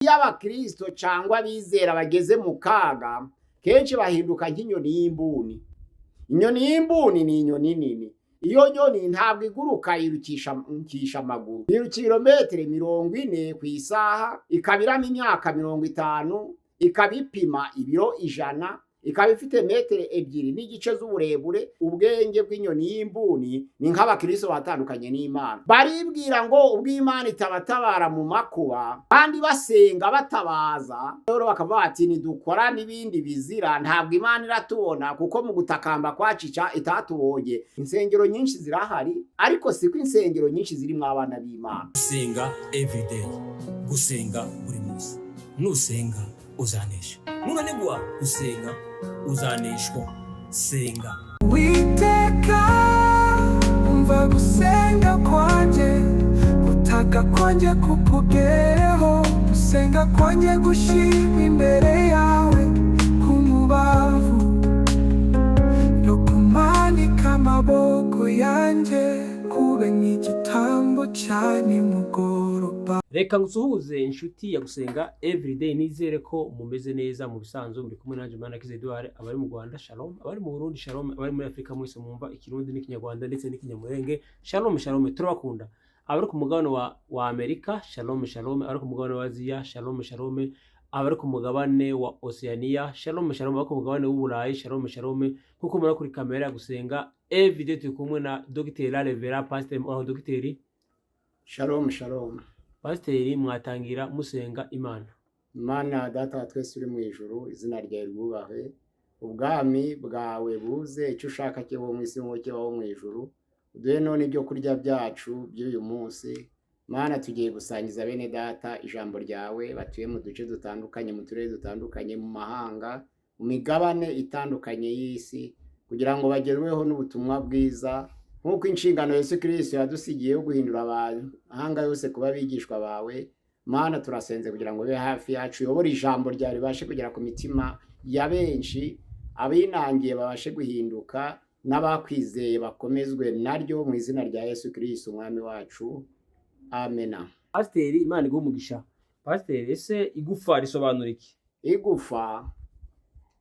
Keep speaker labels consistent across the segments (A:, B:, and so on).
A: Iyo abakristo cangwa abizera bageze mu kaga, kenshi bahinduka nk'inyoni y'imbuni. Inyoni y'imbuni ni inyoni nini. Iyo nyoni ntabwo iguruka yirukisha amaguru. Yiruka ibirometero 40 kw'isaha, ikaba irama imyaka 50, ikaba ipima ibiro 100, ikaba ifite metero 2.5 z'uburebure. Ubwenge bw'inyoni y'imbuni ni nk'abakristo batandukanye n'Imana. Baribwira ngo ubwo Imana itabatabara mu makuba, kandi basenga batabaza, rero bakavuga bati nidukora n'ibindi bizira, ntabwo Imana iratubona kuko mu gutakamba kwacu itatubonye. Insengero nyinshi zirahari, ariko siko insengero nyinshi zirimwo abana b'Imana.
B: Gusenga everyday, gusenga buri munsi. Nusenga uzanesha, nunanigwa gusenga uzaneshwa. Senga.
C: Uwiteka, umva gusenga kwanjye, gutaka kwanjye kukugereho, gusenga kwanjye gushirwe imbere yawe k'umubavu, no kumanika amaboko yanjye kube nk'igitambo cya nimugoroba.
D: Reka ngusuhuze, inshuti ya Gusenga Everyday. Nizere ko mumeze neza. Mu bisanzwe muri kumwe nanjye Manakize Edouard. Abari mu Rwanda, shalom. Abari mu Burundi, shalom. Abari muri Afurika mwese mwumva Ikirundi n'Ikinyarwanda ndetse n'Ikinyamurenge, shalom shalom, turabakunda. Abari ku mugabane wa Amerika, shalom shalom. Abari ku mugabane wa Aziya, shalom shalom. Abari ku mugabane wa Oceania, shalom shalom. Abari ku mugabane w'Uburayi, shalom shalom. Nkuko mubona kuri kamera ya Gusenga Everyday, turi kumwe na Dr. Revera Pastor. Aho Dr.
A: Shalom shalom.
D: Pasiteri, mwatangira musenga Imana.
A: Imana Data wa twese uri mu ijuru, izina ryawe ryubahwe, ubwami bwawe buze, icyo ushaka kibaho mu isi nk'uko kibaho mu ijuru. Uduhe none ibyo kurya byacu by'uyu munsi. Mana, tugiye gusangiza bene data ijambo ryawe batuye mu duce dutandukanye, mu turere dutandukanye, mu mahanga, mu migabane itandukanye y'isi, kugira ngo bagerweho n'ubutumwa bwiza nk'uko inshingano Yesu Kristo yadusigiye yo guhindura amahanga yose kuba abigishwa bawe. Mana, turasenze kugira ngo ube hafi yacu, uyobore ijambo ryawe ribashe kugera ku mitima ya benshi, abinangiye babashe guhinduka, n'abakwizeye bakomezwe naryo, mu izina rya Yesu Kristo Umwami wacu, amena.
D: Pasiteri, Imana iguhe umugisha. Pasiteri, ese igufa risobanura iki?
A: Igufa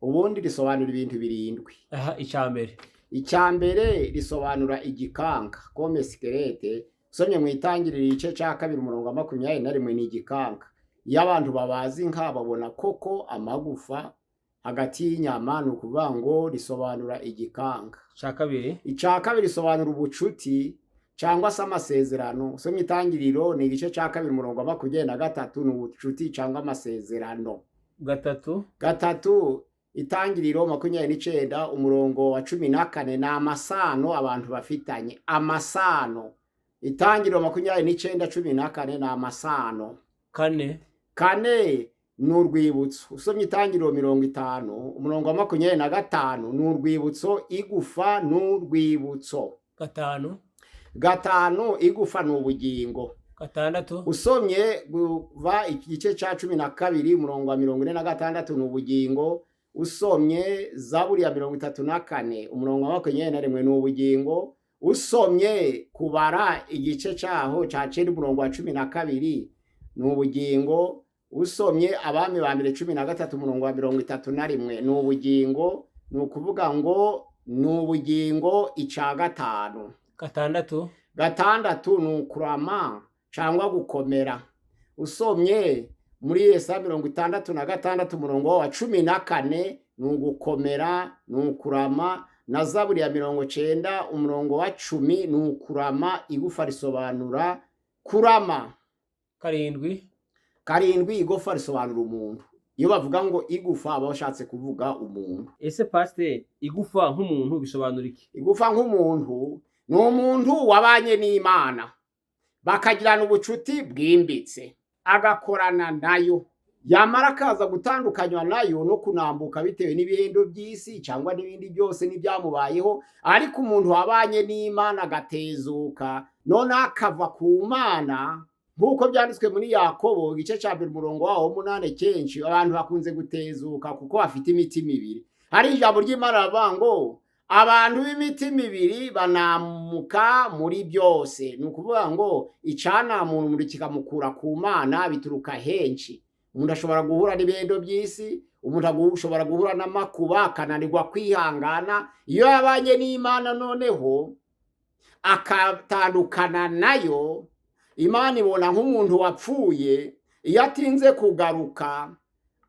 A: ubundi risobanura ibintu birindwi.
D: Aha, icya mbere.
A: Icya mbere, risobanura igikanka, comme squelette. Usomye mu Itangiriro igice cya 2 umurongo wa 21, ni igikanka. Iyo abantu babaza inka babona koko amagufa hagati y'inyama, ni ukuvuga ngo risobanura igikanka.
D: Icya kabiri.
A: Icya kabiri, risobanura ubucuti cyangwa se amasezerano. Usomye Itangiriro ni igice cya 2 umurongo wa 23, ni ubucuti cyangwa amasezerano.
D: Gatatu.
A: Gatatu, Itangiriro 29 umurongo wa 14, ni amasano abantu bafitanye, amasano. Itangiriro 29:14 ni amasano.
D: Kane.
A: Kane ni urwibutso. Usomye Itangiriro 50 umurongo wa 25, ni urwibutso. Igufa ni urwibutso.
D: Gatanu.
A: Gatanu, igufa ni ubugingo.
D: Gatandatu.
A: Usomye kuva igice cya 12 umurongo wa 46, ni ubugingo. Usomye Zaburi ya 34 umurongo wa 21, ni ubugingo. Usomye Kubara igice cyaho cya 9 umurongo wa 12, ni ubugingo. Usomye Abami ba Mbere 13 umurongo wa 31, ni ubugingo. Ni ukuvuga ngo ni ubugingo icya gatanu.
D: Gatandatu.
A: Gatandatu ni ukurama cyangwa gukomera. Usomye muri Yesaya 66 umurongo wa 14, ni ugukomera, ni ukurama. Na Zaburi ya 90 umurongo wa 10, ni ukurama. Igufa risobanura kurama.
D: Karindwi.
A: Karindwi, igufa risobanura umuntu. Iyo bavuga ngo igufa, baba bashatse kuvuga umuntu.
D: Ese pasiteri, igufa nk'umuntu bisobanura iki?
A: Igufa nk'umuntu ni umuntu wabanye n'Imana, bakagirana ubucuti bwimbitse, agakorana nayo, yamara akaza gutandukanywa nayo no kunambuka bitewe n'ibihendo by'isi cyangwa n'ibindi byose n'ibyamubayeho. Ariko umuntu wabanye n'Imana agatezuka, noneho akava ku Mana, nk'uko byanditswe muri Yakobo igice cya 1 umurongo wawo w'8, kenshi abantu bakunze gutezuka kuko bafite imitima ibiri. Hari ijambo ry'Imana rivuga ngo abantu b'imitima ibiri banamuka muri byose. Ni ukuvuga ngo icanamuntu kikamukura ku Mana bituruka henshi. Umuntu ashobora guhura n'ibihendo by'isi, umuntu ashobora guhura n'amakuba akananirwa kwihangana. Iyo yabanye n'Imana noneho akatandukana nayo, Imana ibona nk'umuntu wapfuye. Iyo atinze kugaruka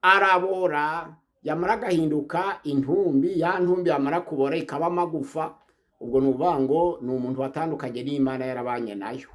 A: arabora, yamara agahinduka intumbi, ya ntumbi yamara kubora ikaba amagufa. Ubwo ni ukuvuga ngo ni umuntu watandukanye n'Imana yarabanye nayo.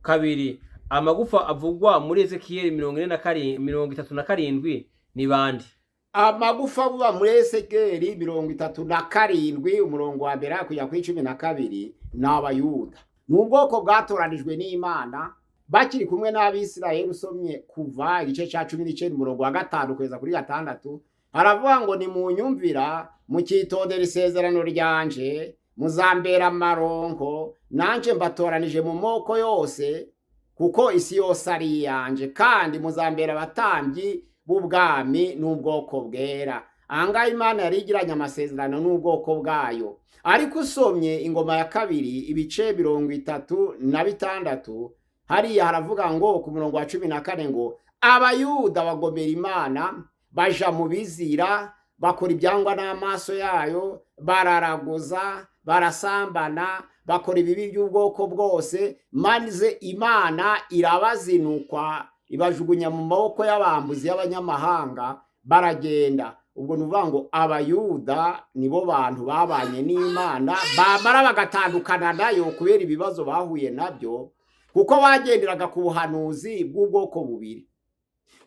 D: Kabiri, amagufa avugwa muri Ezekiyeli 47 ni bande?
A: Amagufa avuga muri Esekeli 37 umurongo wa mbere kujya kuri 12 ni Abayuda. Ni ubwoko bwatoranijwe n'Imana bakiri kumwe n'Abisirayeli. Usomye kuva igice cya 19 umurongo wa 5 kugeza kuri 6, haravuga ngo nimunyumvira mukitondera isezerano ryanje, muzambera amaronko, nanje mbatoranije mu moko yose, kuko isi yose ari iyanje, kandi muzambera abatambyi b'ubwami n'ubwoko bwera. Ahangaha Imana yari igiranye amasezerano n'ubwoko bwayo. Ariko usomye Ingoma ya Kabiri ibice 36, hariya haravuga ngo ku murongo wa 14 ngo Abayuda bagomera Imana, baja mu bizira, bakora ibyangwa n'amaso yayo, bararaguza, barasambana, bakora ibibi by'ubwoko bwose, maze Imana irabazinukwa, ibajugunya mu maboko y'abambuzi y'abanyamahanga, baragenda. Ubwo ni ukuvuga ngo Abayuda nibo bantu babanye n'Imana, bamara bagatandukana nayo kubera ibibazo bahuye nabyo, kuko bagenderaga ku buhanuzi bw'ubwoko bubiri.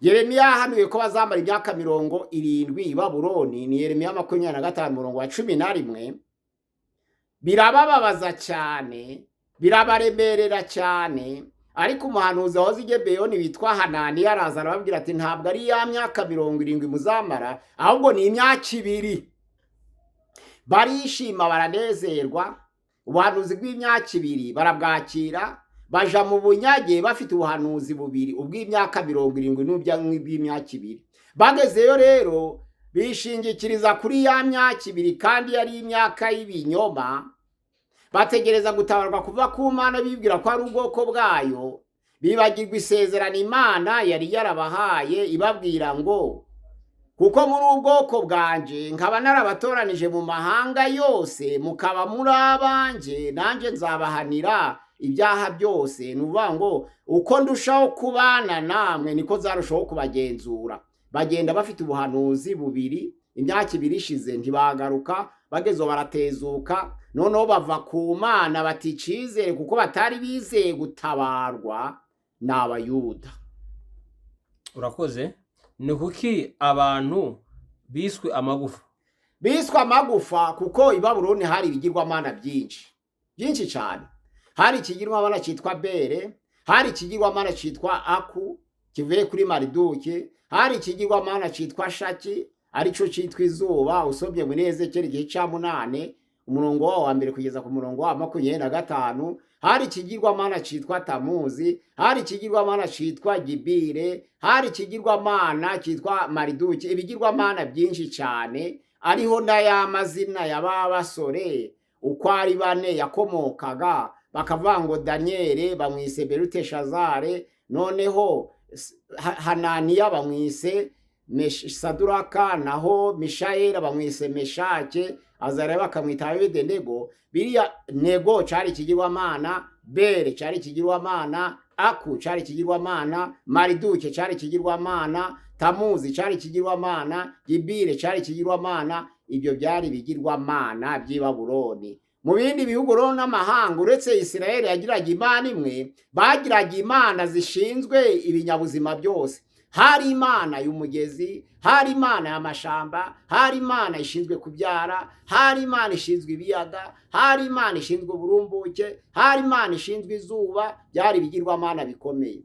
A: Yeremiya yahanuye ko bazamara imyaka 70 i Babuloni, ni Yeremiya 25 umurongo wa 11. Birabababaza cyane, birabaremerera cyane, ariko umuhanuzi wahoze i Gibeyoni witwa Hananiya araza arababwira ati ntabwo ari ya myaka 70 muzamara, ahubwo ni imyaka 2. Barishima, baranezerwa, ubuhanuzi bw'imyaka 2 barabwakira, baja mu bunyage bafite ubuhanuzi bubiri, ubw'imyaka 70 n'ubw'imyaka 2. Bagezeyo rero bishingikiriza kuri ya myaka 2, kandi yari imyaka y'ibinyoma. Bategereza gutabarwa kuva ku Mana, bibwira ko ari ubwoko bwayo, bibagirwa isezerano Imana yari yarabahaye ibabwira ngo kuko muri ubwoko bwanje nkaba narabatoranije mu mahanga yose, mukaba muri abanje, nanjye nzabahanira ibyaha byose. Ni ukuvuga ngo uko ndushaho kubana namwe niko nzarushaho kubagenzura. Bagenda bafite ubuhanuzi bubiri, imyaka 2 ishize ntibagaruka, bagezeho baratezuka, noneho bava ku Mana bati icizere, kuko batari bizeye gutabarwa. Ni Abayuda.
D: Urakoze. Ni kuki abantu biswe amagufa?
A: Biswe amagufa kuko i Babuloni hari ibigirwamana byinshi byinshi cyane. Hari ikigirwamana cyitwa Bere, hari ikigirwamana cyitwa Aku kivuye kuri Mariduki, hari ikigirwamana cyitwa Shaki arico cyitwa izuba. Usomye muri Ezekeli igice cya 8 umurongo wa 1 kugeza ku murongo wa 25, hari ikigirwamana cyitwa Tamuzi, hari ikigirwamana cyitwa Gibire, hari ikigirwamana cyitwa Mariduki. Ibigirwamana byinshi cyane, ariho n'aya mazina ya ba basore uko ari bane yakomokaga. Bakavuga ngo Daniyeli bamwise Beluteshazare, noneho Hananiya bamwise Saduraka, naho Mishayeli bamwise Meshake, Azariya bakamwita Abedenego. Biriya Nego cari ikigirwamana, Bere cari ikigirwamana, Aku cari ikigirwamana, Mariduke cari ikigirwamana, Tamuzi cari ikigirwamana, Gibire cari ikigirwamana. Ibyo byari ibigirwamana by'i Babuloni. Mu bindi bihugu rero n'amahanga, uretse Isirayeli yagiraga imana imwe, bagiraga imana zishinzwe ibinyabuzima byose. Hari imana y'umugezi, hari imana y'amashamba, hari imana ishinzwe kubyara, hari imana ishinzwe ibiyaga, hari imana ishinzwe uburumbuke, hari imana ishinzwe izuba. Byari ibigirwamana bikomeye.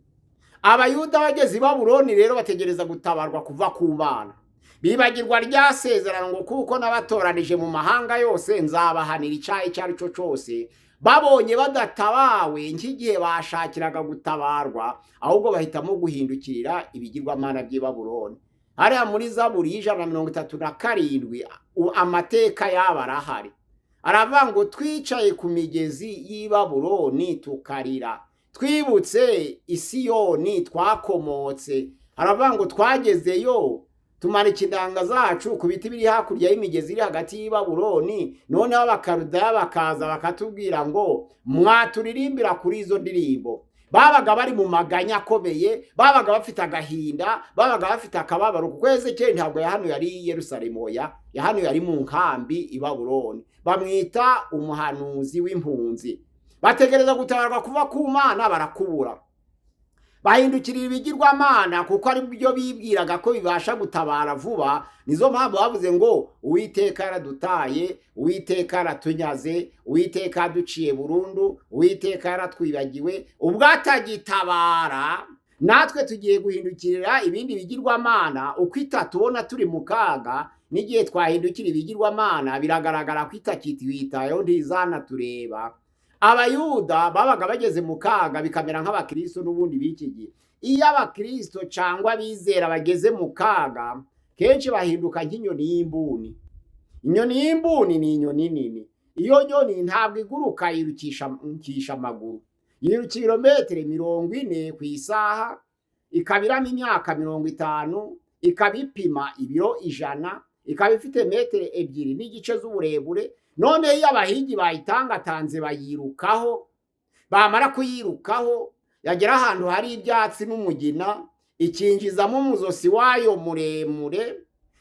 A: Abayuda bageze i Babuloni rero bategereza gutabarwa kuva ku Mana, bibagirwa rya sezerano ngo kuko nabatoranije mu mahanga yose nzabahanira icyaha icyo ari cyo cyose. Babonye badatabawe nk'igihe bashakiraga gutabarwa, ahubwo bahitamo guhindukirira ibigirwamana by'i Babuloni. Hariya muri Zaburi y'137 amateka yabo arahari. Aravuga ngo twicaye ku migezi y'i Babuloni tukarira, twibutse Isiyoni twakomotse. Aravuga ngo twagezeyo tumanika indanga zacu ku biti biri hakurya y'imigezi iri hagati y'i Babuloni, noneho Abakaludaya bakaza bakatubwira ngo mwaturirimbira kuri izo ndirimbo. Babaga bari mu maganya akomeye, babaga bafite agahinda, babaga bafite akababaro, kuko Ezekiyeli ntabwo yahanuye ari i Yerusalemu, oya, yahanuye ari mu nkambi i Babuloni. Bamwita umuhanuzi w'impunzi. Bategereza gutabarwa kuva ku Mana, barakubura, bahindukirira ibigirwamana kuko ari byo bibwiraga ko bibasha gutabara vuba. Nizo mpamvu bavuze ngo Uwiteka yaradutaye, Uwiteka yaratunyaze, Uwiteka yaduciye burundu, Uwiteka yaratwibagiwe, ubwo atagitabara natwe tugiye guhindukirira ibindi bigirwamana. Uko itatubona turi mu kaga, n'igihe twahindukira ibigirwamana biragaragara ko itakitwitayeho, ntizanatureba. Abayuda babaga bageze mu kaga, bikamera nk'abakristo n'ubundi b'iki gihe. Iyo abakristo cyangwa abizera bageze mu kaga, kenshi bahinduka nk'inyoni y'imbuni. Inyoni y'imbuni ni inyoni nini. Iyo nyoni ntabwo iguruka, yirukisha amaguru, yiruka ibirometero 40 ku isaha, ikabiramo imyaka 50, ikaba ipima ibiro 100, ikaba ifite metero 2.5 z'uburebure. None iyo abahigi bayitangatanze bayirukaho, bamara kuyirukaho yagera ahantu hari ibyatsi n'umugina, ikinjizamo umuzosi wayo muremure,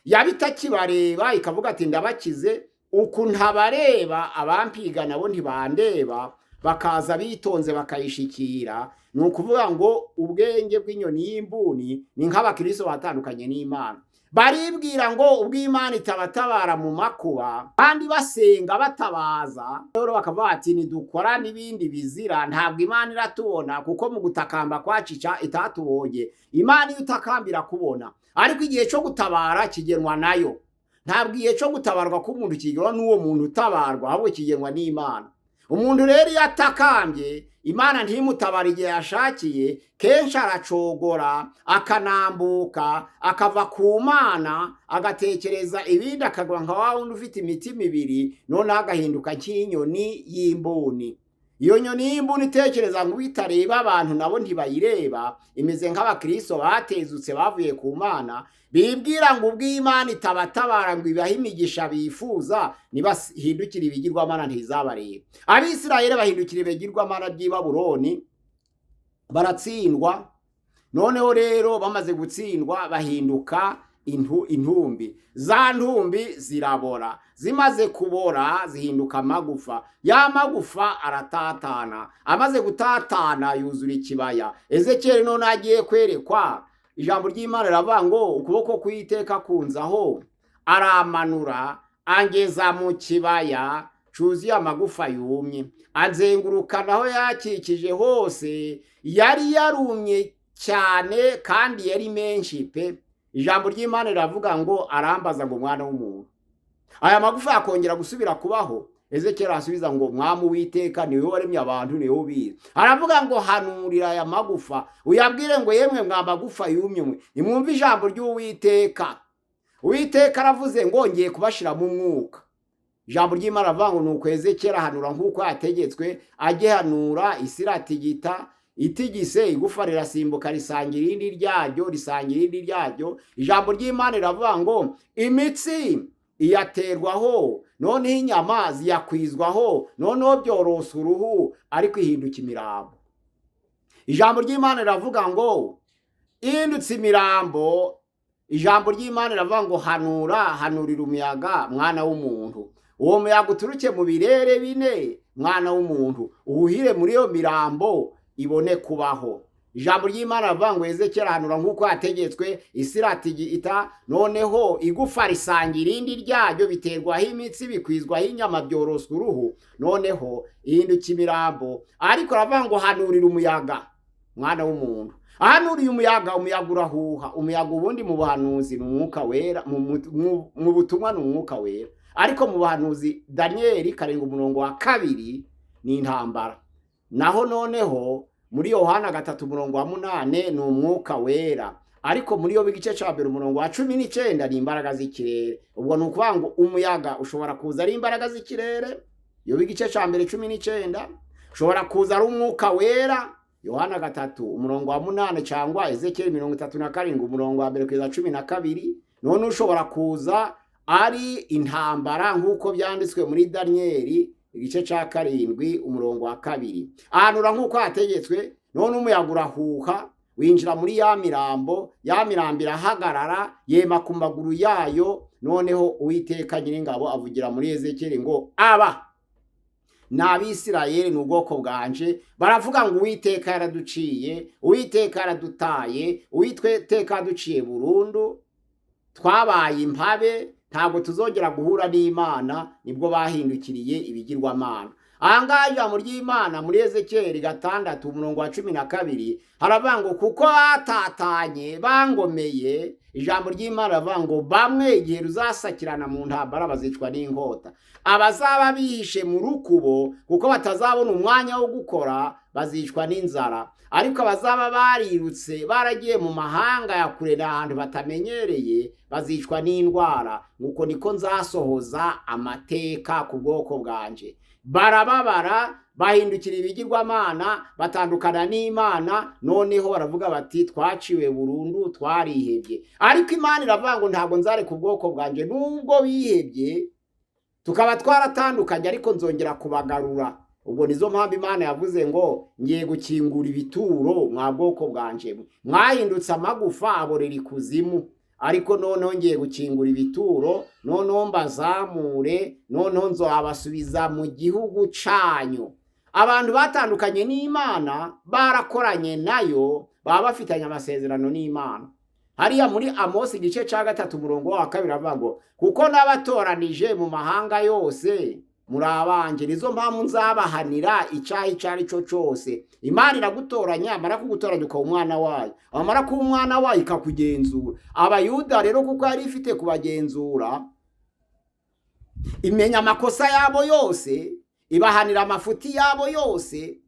A: yaba itakibareba ikavuga ati ndabakize, uku ntabareba abampiga nabo ntibandeba, bakaza bitonze bakayishikira. Ni ukuvuga ngo ubwenge bw'inyoni y'imbuni ni nk'abakristo batandukanye n'Imana. Baribwira ngo ubwo Imana itabatabara mu makuba, kandi basenga batabaza, rero bakavuga bati nidukora n'ibindi bizira ntabwo Imana iratubona, kuko mu gutakamba kwacica itatubonye. Imana iyo utakambira kubona, ariko igihe cyo gutabara kigenwa nayo. Ntabwo igihe cyo gutabarwa k'umuntu kigenwa n'uwo muntu utabarwa, ahubwo kigenwa n'Imana. Umuntu rero iyo atakambye Imana ntimutabara igihe yashakiye, kenshi aracogora, akanambuka, akava ku Mana, agatekereza ibindi, akagwa nka wa wundi ufite imitima ibiri, noneho agahinduka nk'inyoni y'imbuni. Iyo nyoni y'imbuni itekereza ngo itareba abantu nabo ntibayireba, imeze nk'abakristo batezutse bavuye ku Mana, bibwira ngo ubwo Imana itabatabara ngo ibahe imigisha bifuza, nibahindukira ibigirwamana ntizabareba. Abisirayeli bahindukira ibigirwamana by'i Babuloni, baratsindwa. Noneho rero bamaze gutsindwa bahinduka intumbi. Za ntumbi zirabora, zimaze kubora zihinduka amagufa. Ya magufa aratatana, amaze gutatana yuzura ikibaya. Ezekiyeli none agiye kwerekwa ijambo ry'Imana riravuga ngo ukuboko kw'Uwiteka kunzaho, aramanura angeza mu kibaya cuzuye amagufa yumye, anzengurukana aho yakikije hose, yari yarumye cyane kandi yari menshi pe. Ijambo ry'Imana riravuga ngo arambaza ngo mwana w'umuntu, aya magufa yakongera gusubira kubaho? Ezekiyeli arasubiza ngo mwami Uwiteka, niwe waremye abantu, niwe ubizi. Aravuga ngo hanurira aya magufa, uyabwire ngo yemwe mwa magufa yumye mwe, nimwumve ijambo ry'Uwiteka. Uwiteka aravuze ngo ngiye kubashiramo umwuka. Ijambo ry'Imana ravuga ngo nuko Ezekiyeli ahanura nk'uko yategetswe, agihanura isi iratigita, itigise igufa rirasimbuka risanga irindi ryaryo, risanga irindi ryaryo. Ijambo ry'Imana riravuga ngo imitsi iyaterwaho, noneho inyama ziyakwizwaho, noneho byorosa uruhu, ariko ihinduka imirambo. Ijambo ry'Imana riravuga ngo ihindutse imirambo. Ijambo ry'Imana riravuga ngo hanura, hanurira umuyaga mwana w'umuntu, uwo muyaga uturuke mu birere bine mwana w'umuntu, uwuhire muri iyo mirambo ibone kubaho. Ijambo ry'Imana rivuga ngo Ezekiyeli ahanura nk'uko yategetswe, isi iratigita, noneho igufa risanga irindi ryaryo, biterwaho imitsi, bikwizwaho inyama, byoroswa uruhu, noneho ihinduka imirambo. Ariko aravuga ngo hanurira umuyaga mwana w'umuntu. Ahanuriye umuyaga, umuyaga urahuha. Umuyaga ubundi mu buhanuzi ni umwuka wera, mu butumwa ni umwuka wera, ariko mu buhanuzi Daniyeli 7:2 ni intambara. Naho noneho muri Yohana 3:8 ni umwuka wera, ariko muri yo 1:19 ni imbaraga z'ikirere. Ubwo ni ukuvuga ngo umuyaga ushobora kuza ari imbaraga z'ikirere, Yobu 1:19, ushobora kuza ari umwuka wera. Yohana 3:8 cyangwa Ezekiyeli 37:1-12. None ushobora kuza ari intambara nk'uko byanditswe muri Daniyeli 7:2. Ahanura nk'uko hategetswe. None umuyaga urahuha winjira muri ya mirambo, ya mirambo irahagarara yema ku maguru yayo. Noneho Uwiteka Nyiringabo avugira muri Ezekiyeli ngo aba ni Abisirayeli, ni ubwoko bwanje. Baravuga ngo Uwiteka yaraduciye, Uwiteka yaradutaye, Uwiteka yaduciye burundu, twabaye impabe, ntabwo tuzongera guhura n'Imana. Nibwo bahindukiriye ibigirwamana. Ahangaha ijambo ry'Imana muri Ezekiyeli 6:12 haravuga ngo kuko batatanye bangomeye. Ijambo ry'Imana riravuga ngo bamwe igihe ruzasakirana mu ntambara bazicwa n'inkota, abazaba bihishe mu rukubo kuko batazabona umwanya wo gukora bazicwa n'inzara, ariko abazaba barirutse baragiye mu mahanga ya kure n'ahantu batamenyereye bazicwa n'indwara. Nguko niko nzasohoza amateka ku bwoko bwanje. Barababara, bahindukira ibigirwamana, batandukana n'Imana. Noneho baravuga bati twaciwe burundu, twarihebye. Ariko Imana iravuga ngo ntabwo nzareka ubwoko bwanje, nubwo bihebye tukaba twaratandukanye, ariko nzongera kubagarura. Ubwo nizo mpamvu Imana yavuze ngo ngiye gukingura ibituro mwa bwoko bwanje, mwahindutse amagufa aborera ikuzimu, ariko noneho ngiye gukingura ibituro, noneho mbazamure, noneho nzabasubiza mu gihugu canyu. Abantu batandukanye n'Imana barakoranye nayo, baba bafitanye amasezerano n'Imana. Hariya muri Amosi 3:2 avuga ngo kuko n'abatoranije mu mahanga yose muri abanje, nizo mpamvu nzabahanira icyaha icyo ari cyo cyose. Imana iragutoranya, yamara kugutoranya ukaba umwana wayo, wamara kuba umwana wayo ikakugenzura. Abayuda rero kuko yari ifite kubagenzura, imenya amakosa yabo yose, ibahanira amafuti yabo yose.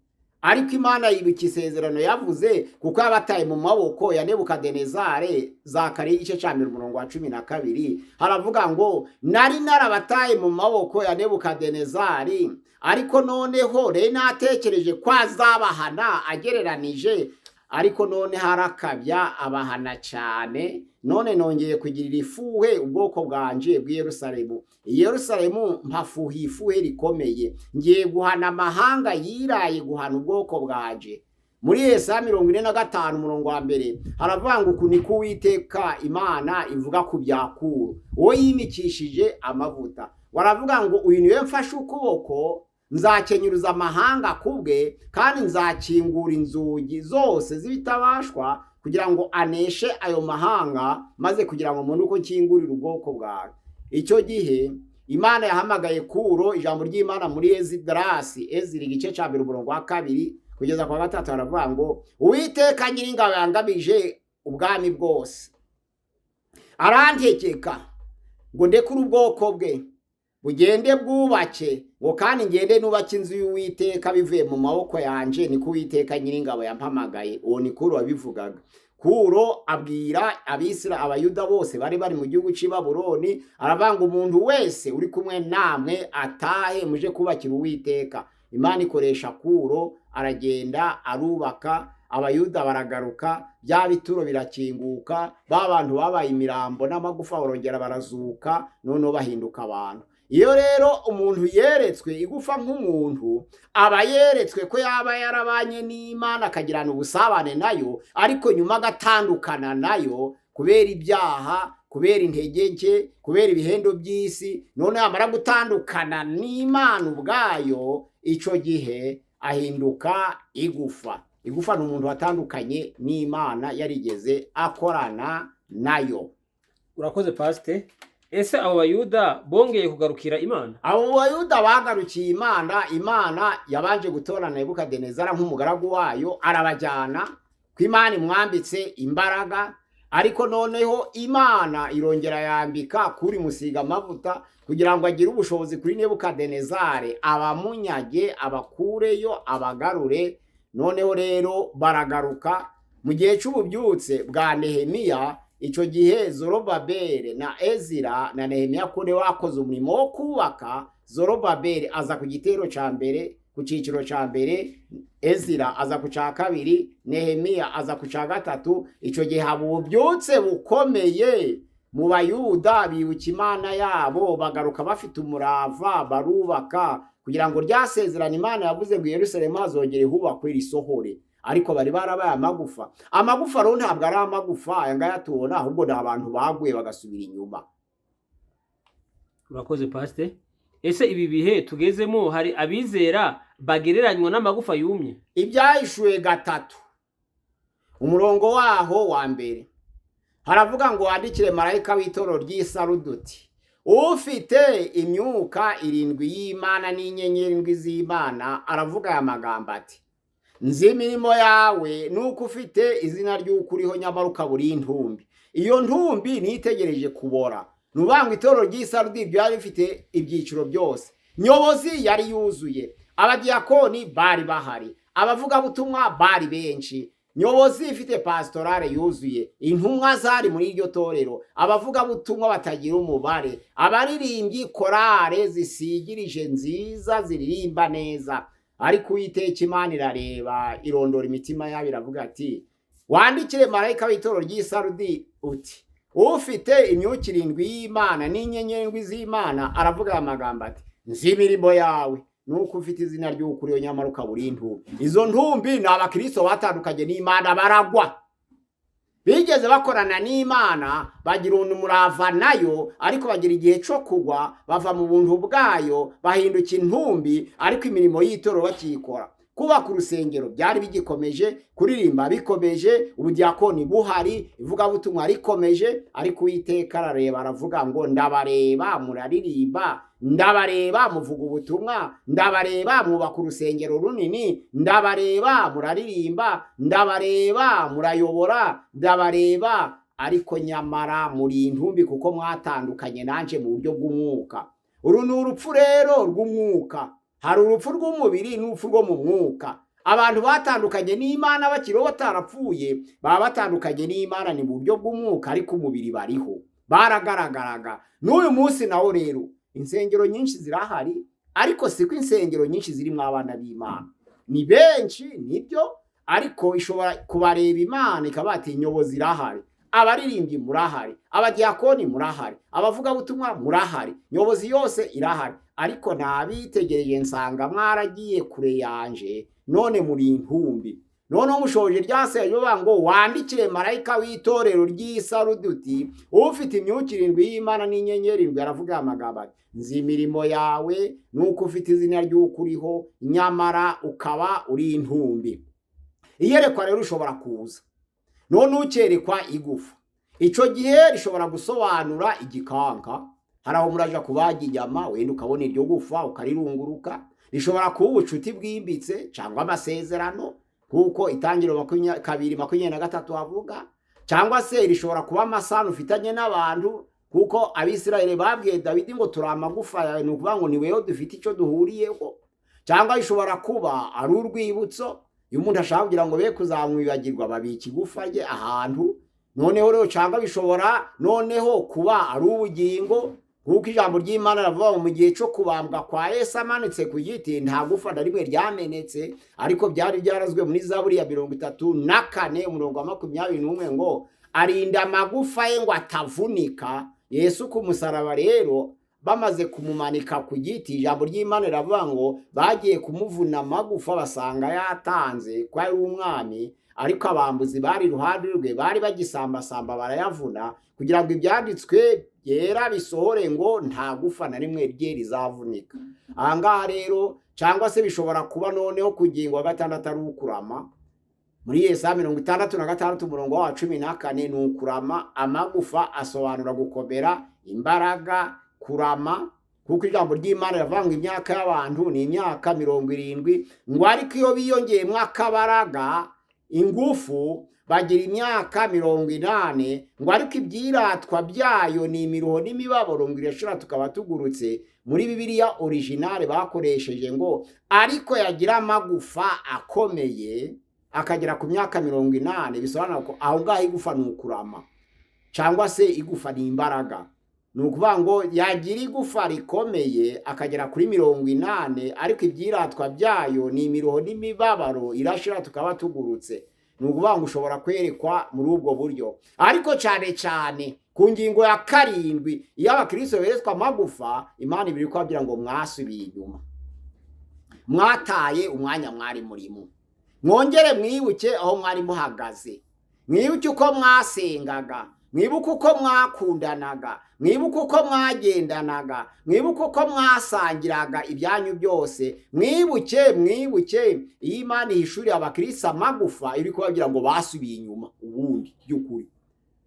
A: Ariko Imana yibuka isezerano yavuze kuko yabataye mu maboko ya Nebukadenezare. Zakariya 1:12 haravuga ngo nari narabataye mu maboko ya Nebukadenezari, ariko noneho rero natekereje ko azabahana agereranije, ariko none harakabya abahana cyane. None nongeye kugirira ifuhe ubwoko bwanje bw'i Yerusalemu. I Yerusalemu mpafuhiye ifuhe rikomeye, ngiye guhana amahanga yiraye guhana ubwoko bwanje. Muri Yesaya 45:1 haravuga ngo uku niko Uwiteka Imana ivuga ku bya Kuro, uwo yimikishije amavuta. Baravuga ngo uyu niwe mfashe ukuboko, nzakenyuruza amahanga kubwe, kandi nzakingura inzugi zose z'ibitabashwa kugira ngo aneshe ayo mahanga, maze kugira ngo mbone uko nkingurira ubwoko bwawe. Icyo gihe Imana yahamagaye Kuro. Ijambo ry'Imana muri Ezidarasi, Ezira 1:2-3 haravuga ngo Uwiteka Nyiringabo yangabije ubwami bwose, arantegeka ngo ndekure ubwoko bwe bugende bwubake, ngo kandi ngende nubake inzu y'Uwiteka bivuye mu maboko yanje, niko Uwiteka Nyiringabo yampamagaye. Uwo ni Kuro wabivugaga. Kuro abwira Abisira Abayuda bose bari bari mu gihugu cy'i Babuloni, aravanga umuntu wese uri kumwe namwe atahe muje kubakira Uwiteka. Imana ikoresha Kuro, aragenda arubaka, Abayuda baragaruka, bya bituro birakinguka, ba bantu babaye imirambo n'amagufa barongera barazuka, noneho bahinduka abantu. Iyo rero umuntu yeretswe igufa nk'umuntu, aba yeretswe ko yaba yarabanye n'Imana akagirana ubusabane nayo, ariko nyuma agatandukana nayo kubera ibyaha, kubera intege nke, kubera ibihendo by'isi. None yamara gutandukana n'Imana ubwayo, icyo gihe ahinduka igufa. Igufa ni umuntu watandukanye n'Imana yarigeze akorana nayo.
D: Urakoze pasite. Ese abo Bayuda bongeye kugarukira Imana?
A: Abo Bayuda bagarukiye Imana. Imana yabanje gutora Nebukadinezara nk'umugaragu wayo, arabajyana ko Imana imwambitse imbaraga, ariko noneho Imana irongera yambika kuri musiga amavuta kugira ngo agire ubushobozi kuri Nebukadinezare, abamunyage, abakureyo, abagarure. Noneho rero baragaruka mu gihe cy'ububyutse bwa Nehemiya. Icyo gihe Zorobabeli na Ezira na Nehemiya kure bakoze umurimo wo kubaka. Zorobabeli aza ku gitero cya mbere. ku cyiciro cya mbere, Ezira aza ku cya kabiri, Nehemiya aza ku cya gatatu. Icyo gihe haba ububyutse bukomeye mu Bayuda, bibuka Imana yabo, bagaruka bafite umurava, barubaka kugira ngo ryasezerane Imana yavuze ngo Yerusalemu hazongere hubakwe risohore. Ariko bari barabaye amagufa. Amagufa rero ntabwo ari amagufa aya ngaya tubona, ahubwo ni abantu baguye bagasubira inyuma.
D: Urakoze, pasite. Ese ibi bihe tugezemo hari abizera bagereranywa n'amagufa yumye?
A: Ibyahishuwe 3, umurongo waho wa mbere, haravuga ngo: "Wandikire marayika w'itorero ry'isaruduti: ufite imyuka irindwi y'Imana n'inyenyeri indwi z'Imana aravuga aya magambo ati: Nzi imirimo yawe, nuko ufite izina ry'uko uriho, nyamara ukaba uri intumbi." Iyo ntumbi niyo itegereje kubora. Ni ukuvuga ngo itorero ry'isarudi ryari rifite ibyiciro byose. Nyobozi yari yuzuye, abadiyakoni bari bahari, abavugabutumwa bari benshi, nyobozi ifite pastorale yuzuye, intumwa zari muri iryo torero, abavugabutumwa batagira umubare, abaririmbyi, korale zisigirije nziza ziririmba neza. Ariko Uwiteka Imana irareba, irondora imitima yabo, iravuga ati: "Wandikire marayika w'itorero ry'isarudi uti: ufite imyuka irindwi y'Imana n'inyenyeri indwi z'Imana aravuga aya magambo ati: Nzi imirimo yawe, nuko ufite izina ry'uko uriho, nyamara ukaba uri intumbi." Izo ntumbi ni abakristo batandukanye n'Imana, baragwa. Bigeze bakorana n'Imana, bagira umurava nayo, ariko bagira igihe cyo kugwa, bava mu buntu bwayo, bahinduka intumbi. Ariko imirimo y'itorero bakiyikora, kubaka urusengero byari bigikomeje, kuririmba bikomeje, ubudiyakoni buhari, ivugabutumwa rikomeje. Ariko Uwiteka arareba, aravuga ngo: "Ndabareba muraririmba, ndabareba muvuga ubutumwa, ndabareba mwubaka urusengero runini, ndabareba muraririmba, ndabareba murayobora, ndabareba, ariko nyamara muri intumbi kuko mwatandukanye nanje mu buryo bw'umwuka." Uru ni urupfu rero rw'umwuka. Hari urupfu rw'umubiri n'urupfu rwo mu mwuka. Abantu batandukanye n'Imana bakiriho batarapfuye, baba batandukanye n'Imana ni mu buryo bw'umwuka, ariko umubiri bariho, baragaragaraga. N'uyu munsi nawo rero insengero nyinshi zirahari, ariko siko insengero nyinshi zirimo abana b'Imana. Ni benshi nibyo, ariko ishobora kubareba Imana ikaba ati: "Nyobozi irahari, abaririmbyi murahari, abadiyakoni murahari, abavugabutumwa murahari, nyobozi yose irahari, ariko nabitegereje nsanga mwaragiye kure yanje, none muri intumbi." Noneho mushoje ryaseye ngo: "Wandikire marayika w'itorero ry'isaruduti: ufite imyuka irindwi y'Imana n'inyenyeri indwi aravuga aya magambo ati: Nzi imirimo yawe, nuko ufite izina ry'uko uriho, nyamara ukaba uri intumbi." Iyerekwa rero ushobora kuza none ukerekwa igufa. Icyo gihe rishobora gusobanura igikanka. Hari aho muraja kubaga inyama, wenda ukabona iryo gufa ukarirunguruka. Rishobora kuba ubucuti bwimbitse cyangwa amasezerano, kuko Itangiriro 2:23 havuga. Cyangwa se rishobora kuba amasano ufitanye n'abantu, kuko Abisirayeli babwiye Dawidi ngo: "Turi amagufa yawe." Ni ukuvuga ngo ni wewe dufite icyo duhuriyeho. Cyangwa rishobora kuba ari urwibutso. Iyo umuntu ashaka kugira ngo be kuzamwibagirwa, babika igufa rye ahantu. Noneho rero, cyangwa bishobora noneho kuba ari ubugingo, kuko ijambo ry'Imana rivuga ngo mu gihe cyo kubambwa kwa Yesu amanitse ku giti, nta gufa na rimwe ryamenetse. Ariko byari byarazwe muri Zaburi ya 34 umurongo wa 21 ngo: "Arinda amagufa ye ngo atavunika." Yesu ku musaraba rero, bamaze kumumanika ku giti, ijambo ry'Imana riravuga ngo bagiye kumuvuna amagufa basanga yatanze ko ari umwami. Ariko abambuzi bari iruhande rwe bari bagisambasamba, barayavuna kugira ngo ibyanditswe byera bisohore ngo nta gufa na rimwe rye rizavunika. Aha ngaha rero, cyangwa se bishobora kuba noneho ku ngingo ya gatandatu ari ukurama. Muri Yesaya 66 umurongo wa 14 ni ukurama. Amagufa asobanura gukomera, imbaraga, kurama, kuko ijambo ry'Imana rivuga ngo imyaka y'abantu ni imyaka 70, ngo ariko iyo biyongeyemo akabaraga, ingufu, bagira imyaka 80, ngo ariko ibyiratwa byayo ni imiruho n'imibabaro, ngo irashira tukaba tugurutse. Muri Bibiliya originale bakoresheje ngo ariko yagira amagufa akomeye akagera ku myaka 80. Bisobanura ko aho ngaho igufa ni ukurama, cyangwa se igufa ni imbaraga. Ni ukuvuga ngo yagira igufa rikomeye akagera kuri 80, ariko ibyiratwa byayo ni imiruho n'imibabaro, irashira tukaba tugurutse. Ni ukuvuga ngo ushobora kwerekwa muri ubwo buryo, ariko cyane cyane ku ngingo ya 7, iyo abakristo beretswe amagufa, Imana ibiri kubabwira ngo mwasubiye inyuma, mwataye umwanya mwari murimo. Mwongere mwibuke aho mwari muhagaze, mwibuke uko mwasengaga, mwibuke uko mwakundanaga, mwibuke uko mwagendanaga, mwibuke uko mwasangiraga ibyanyu byose. Mwibuke, mwibuke. Iyo Imana ihishuriye abakristo amagufa, iri kubabwira ngo basubiye inyuma ubundi by'ukuri.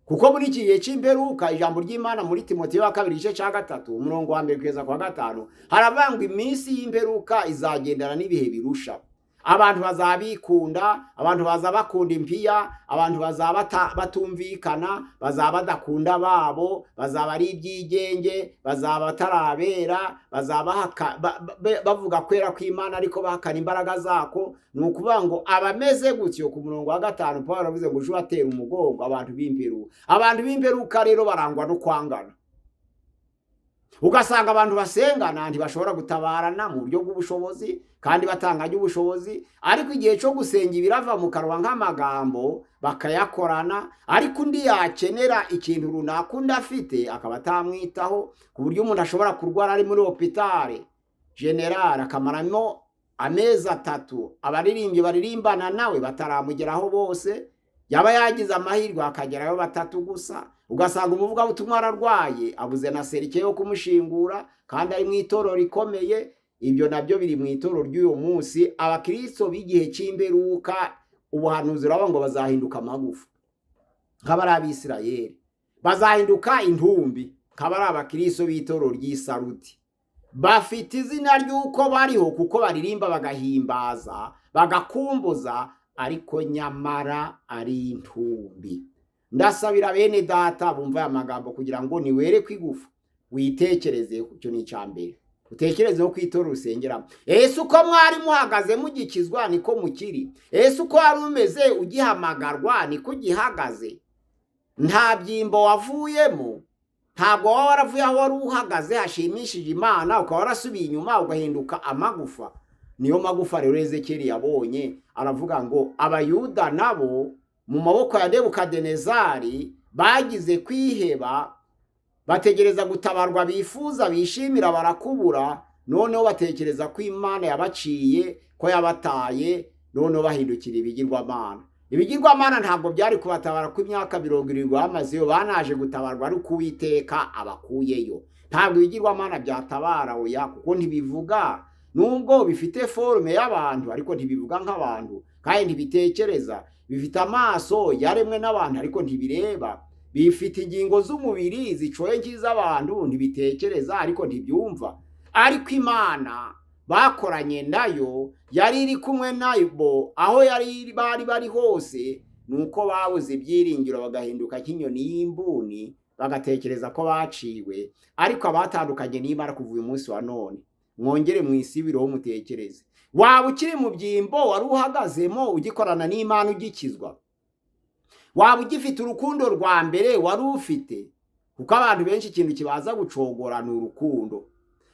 A: Kuko muri iki gihe cy'imperuka, ijambo ry'Imana muri Timoteyo wa kabiri igice cya 3 umurongo wa 1 kugeza kwa 5 haravuga ngo iminsi y'imperuka izagendana n'ibihe birusha. Abantu bazabikunda, abantu bazaba bakunda impiya, abantu bazaba batumvikana, bazaba badakunda babo, bazaba ari ibyigenge, bazaba batarabera, bazaba bavuga kwera kw'Imana ariko bahakana imbaraga zako. Ni ukuvuga ngo abameze gutyo, ku murongo wa 5 Pawulo aravuze ngo uje ubatera umugongo abantu b'imperuka. Abantu b'imperuka rero barangwa no kwangana. Ugasanga abantu basengana ntibashobora gutabarana mu buryo bw'ubushobozi kandi batanganye ubushobozi, ariko igihe cyo gusenga ibirava mu kanwa nk'amagambo bakayakorana, ariko undi yakenera ikintu runaka undi afite akaba atamwitaho, ku buryo umuntu ashobora kurwara ari muri hopitale generale akamaramo amezi 3, abaririmbyi baririmbana nawe bataramugeraho bose, yaba yagize amahirwe akagerayo 3 gusa. Ugasanga umuvugabutumwa ararwaye abuze na serike yo kumushingura kandi ari mu itorero rikomeye. Ibyo nabyo biri mu itorero ry'uyu munsi. Abakristo b'igihe cy'imperuka, ubuhanuzi buravuga ngo bazahinduka amagufa nk'abari Abisirayeli, bazahinduka intumbi nk'abari abakristo b'itorero ry'Isaruti. Bafite izina ry'uko bariho kuko baririmba bagahimbaza bagakumbuza, ariko nyamara ari intumbi. Ndasabira bene data bumva aya magambo kugira ngo niwere kwigufa witekereze, icyo ni icya mbere, utekerezeho ku itorero usengeramo. Ese uko mwari muhagaze mugikizwa niko mukiri? Ese uko wari umeze ugihamagarwa niko ugihagaze? Nta byimbo wavuyemo, ntabwo waba waravuye aho wari uhagaze hashimishije Imana, ukaba warasubiye inyuma ugahinduka amagufa. Niyo magufa rero Ezekiyeli yabonye, aravuga ngo Abayuda nabo mu maboko ya Nebukadinezari bagize kwiheba, bategereza gutabarwa bifuza bishimira barakubura, noneho batekereza ko Imana yabaciye, ko yabataye, noneho bahindukira ibigirwamana. Ibigirwamana ntabwo byari kubatabara ko imyaka 70 bamazeyo, banaje gutabarwa ariko Uwiteka abakuyeyo. Ntabwo ibigirwamana byatabara oya, kuko ntibivuga, nubwo bifite forume y'abantu ariko ntibivuga nk'abantu, kandi ntibitekereza. Bifite amaso yaremwe n'abantu ariko ntibireba, bifite ingingo z'umubiri zicoye nk'iz'abantu, ntibitekereza ariko ntibyumva. Ariko Imana bakoranye nayo yari iri kumwe nabo aho yari bari bari hose, nuko babuze ibyiringiro bagahinduka nk'inyoni y'imbuni, bagatekereza ko baciwe. Ariko abatandukanye n'Imana kuva uyu munsi wa none, mwongere mwisibireho mutekereze. Waba ukiri mu byimbo wari uhagazemo ugikorana n'Imana ugikizwa? Waba ugifite urukundo rwa mbere wari ufite? Kuko abantu benshi ikintu kibaza gucogora ni urukundo.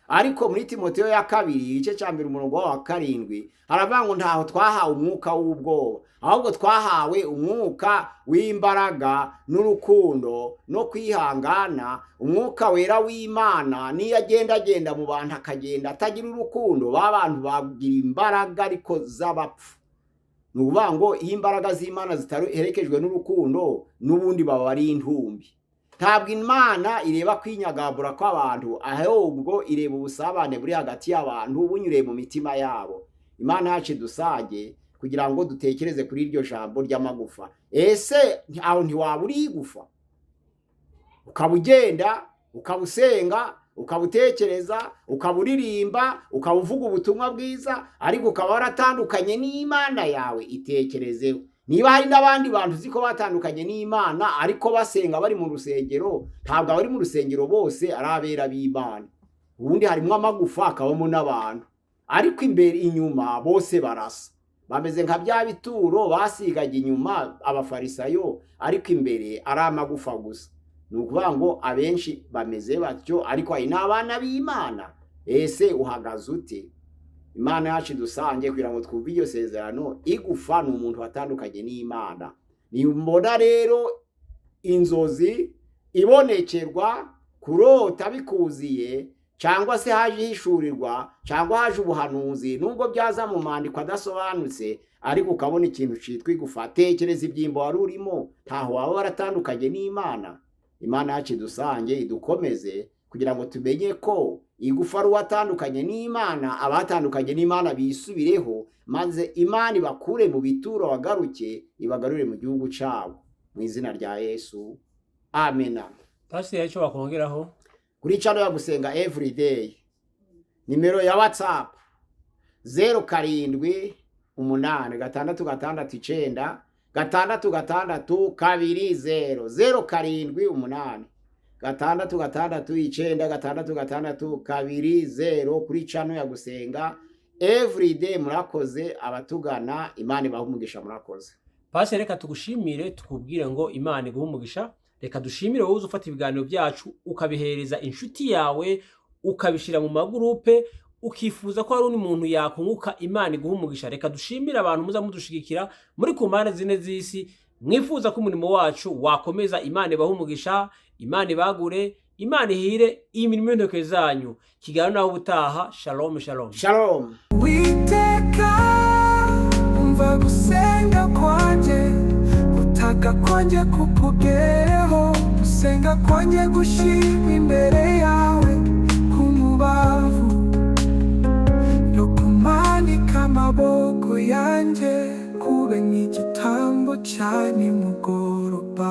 A: Ariko muri Timoteyo ya kabiri igice cya 1 umurongo wa 7 haravuga ngo ntaho twahawe umwuka w'ubwoba, ahubwo twahawe umwuka w'imbaraga n'urukundo no kwihangana. Umwuka wera w'Imana niyo agenda agenda mu bantu akagenda atagira urukundo, ba bantu bagira imbaraga ariko z'abapfu. Ni ukuvuga ngo iyo imbaraga z'Imana zitaherekejwe n'urukundo, n'ubundi baba ari intumbi. Ntabwo Imana ireba kwinyagambura kw'abantu, ahubwo ireba ubusabane buri hagati y'abantu bunyuriye mu mitima yabo. Imana yacu idusage kugira ngo dutekereze kuri iryo jambo ry'amagufa. Ese aho ntiwaba uri igufa? Ukaba ugenda, ukaba usenga, ukaba utekereza, ukaba uririmba, ukaba uvuga ubutumwa bwiza, ariko ukaba waratandukanye n'Imana yawe. Itekerezeho. Niba hari n'abandi bantu uzi ko batandukanye n'Imana ariko basenga bari mu rusengero, ntabwo abari mu rusengero bose ari abera b'Imana. Ubundi harimo amagufa akabamo n'abantu, ariko imbere inyuma bose barasa, bameze nka bya bituro basigaga inyuma abafarisayo, ariko imbere ari amagufa gusa. Ni ukuvuga ngo abenshi bameze batyo, ariko hari n'abana b'Imana. Ese uhagaze ute? Imana yacu idusange kugira ngo twumve iryo sezerano. Igufa ni umuntu watandukanye n'Imana. Nimbona rero inzozi, ibonekerwa, kurota bikuziye, cyangwa se haje ihishurirwa, cyangwa haje ubuhanuzi, nubwo byaza mu mandiko adasobanutse, ariko ukabona ikintu cyitwa igufa, tekereza ibyimbo wari urimo, ntaho waba waratandukanye n'Imana. Imana yacu idusange, idukomeze kugira ngo tumenye ko igufa ari uwatandukanye n'Imana. Abatandukanye n'Imana bisubireho, maze Imana ibakure mu bituro, bagaruke, ibagarure mu gihugu cyabo, mu izina rya Yesu, amena.
D: Pasiteri, icyo wakongeraho?
A: Kuri channel ya Gusenga Everyday, nimero ya WhatsApp 0786696620, 0786696620, kuri channel ya Gusenga Everyday. Murakoze abatugana, Imana ibahe umugisha, murakoze.
D: Pasiteri, reka tugushimire, tukubwire ngo Imana iguhe umugisha. Reka dushimire wowe uza ufata ibiganiro byacu ukabihereza inshuti yawe, ukabishyira mu magurupe, ukifuza ko hari undi muntu yakunguka. Imana iguha umugisha. Reka dushimire abantu muza mudushigikira muri ku mpande zine z'isi, mwifuza ko umurimo wacu wakomeza. Imana ibahe umugisha, Imana ibagure, Imana ihire imirimo y'intoke zanyu. Kiganiro naho ubutaha. Shalom, shalom.
A: Shalom.
C: Uwiteka, umva gusenga kwanjye, gutaka kwanjye kukugereho, gusenga kwanjye gushimwa imbere.